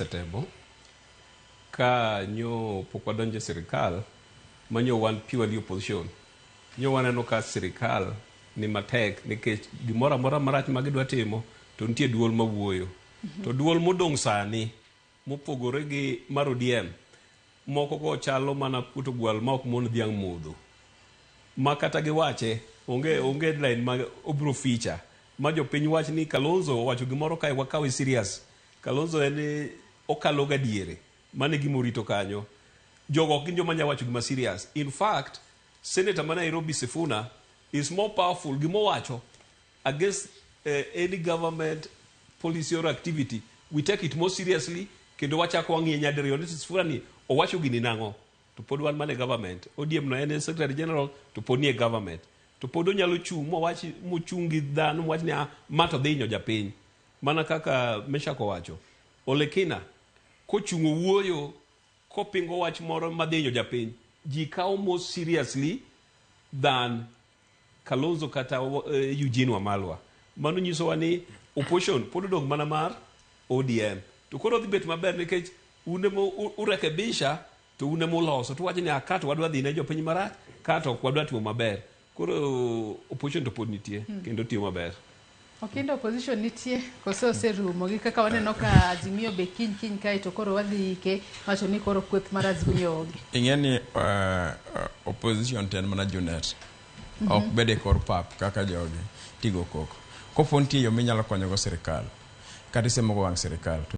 Osetemo ka nyo pok wadonjo e sirikal manyo wan purely opposition, nyo waneno ka sirikal ni matek nikech gimoro amora marach ma gidwa timo to nitie duol mawuoyo. To duol modong' sani mopogore gi mar ODM moko go chalo mana puoto gwal ma ok mon dhiang' modho. Ma kata giwache onge onge headline ma obro feature ma jopiny wach ni Kalonzo owacho gimoro kae wakawe serious. Kalonzo en okalo ga diere. Mano e gima orito kanyo. Jogo ok gin joma nya wacho gima serious. In fact, Senator ma Nairobi Sifuna is more powerful gima owacho against any government policy or activity we take it more seriously kendo wachako wang'iye nyadiriyo ni Sifuna ni owacho gini nang'o to pod wan mana e government. ODM no en e secretary general to pod nie government. To pod onyalo chung' mowach mochung' gi dhano mowach ni ah, ma to dhi hinyo japiny. Mana kaka Meshak owacho, Olekina kochung' owuoyo kopingo wach moro madhi hinyo japiny, ji kawo more seriously than Kalonzo kata Eugene Wamalwa. Mano nyisowa ni opposition pod odong' mana mar ODM. To koro dhi bet maber nikech un ema urekebisha to un ema uloso. To uwacho ni ah, ka to wadwa dhi ne jopiny marach, ka to ok wadwa timo maber. Koro opposition to pod nitie kendo tiyo maber. Okindo opposition nitie koso oserumo gi kaka waneno ka Azimio be kiny kiny kae to koro wadhi ike wacho ni koro kweth mar Azimio onge. Ing'e ni opposition to en mana junet. Ok bed e kor pap kaka jogi tigo koko. Kopo nitie yo minyalo konyogo sirikal kata isemogo wang' sirikal to